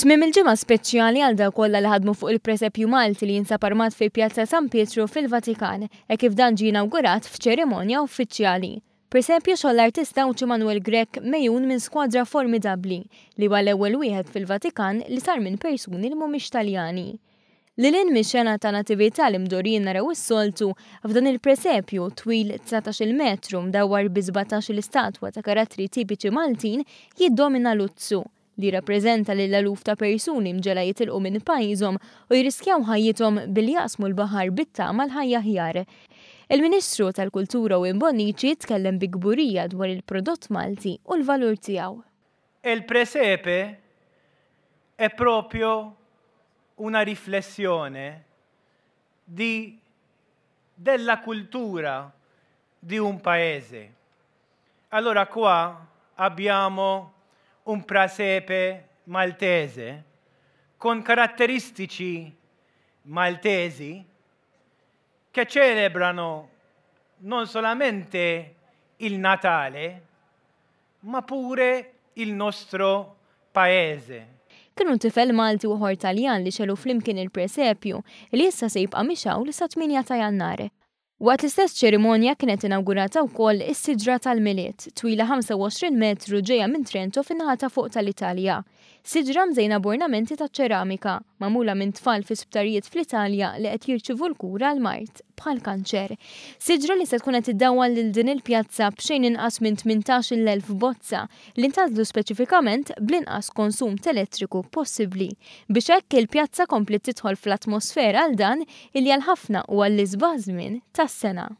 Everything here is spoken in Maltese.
Tmiem il-ġimgħa speċjali għal dawk kollha li ħadmu fuq il-presepju Malti li jinsab armat fi Pjazza San Pietru fil-Vatikan, hekk kif dan ġie inawgurat f'ċerimonja uffiċjali. Presepju xogħol l-artista Għawdxi Manuel Grech megħjun minn skwadra formidabbli li huwa l-ewwel wieħed fil-Vatikan li sar minn persuni li mhumiex Taljani. Lil hinn mix-xena ta' natività li mdorrijin naraw is-soltu, f'dan il-presepju, twil 19-il metru mdawwar bi 17-il statwa ta' karattri tipiċi Maltin, jiddomina luzzu, li jirrappreżenta lil eluf ta' persuni mġegħla jitilqu minn pajjiżhom u jirriskjaw ħajjithom billi jaqsmu l-baħar bit-tama għal ħajja aħjar. Il-Ministru tal-Kultura Owen Bonnici tkellem bi kburija dwar il-prodott Malti u l-valur tiegħu. Il presepe è proprio una riflessione di della cultura di un paese. Allora qua abbiamo un presepe maltese con caratteristici maltesi che celebrano non solamente il Natale, ma pure il nostro paese. Kienu tifel Malti u ieħor Taljan li xegħlu flimkien il-presepju li issa se jibqa' mixgħul sa-8 ta' Jannar. Waqt l-istess ċerimonja kienet inawgurata wkoll is-siġra tal-Milied, twila 25 metru ġejja minn Trento fin-naħa ta' fuq tal-Italja. Siġra mżejna b'ornamenti taċ-ċeramika, magħmula minn tfal fi sptarijiet fl-Italja li qed jirċievu l-kura għal mard bħall-kanċer. Siġra li se tkun qed iddawwal lil din il-pjazza b'xejn inqas minn 18,000 bozza li ntgħażlu speċifikament bl-inqas konsum t'elettriku possibbli biex hekk il-pjazza kompliet tidħol fl-atmosfera għal dan illi għal ħafna huwa l-isbaħ żmien tas-sena.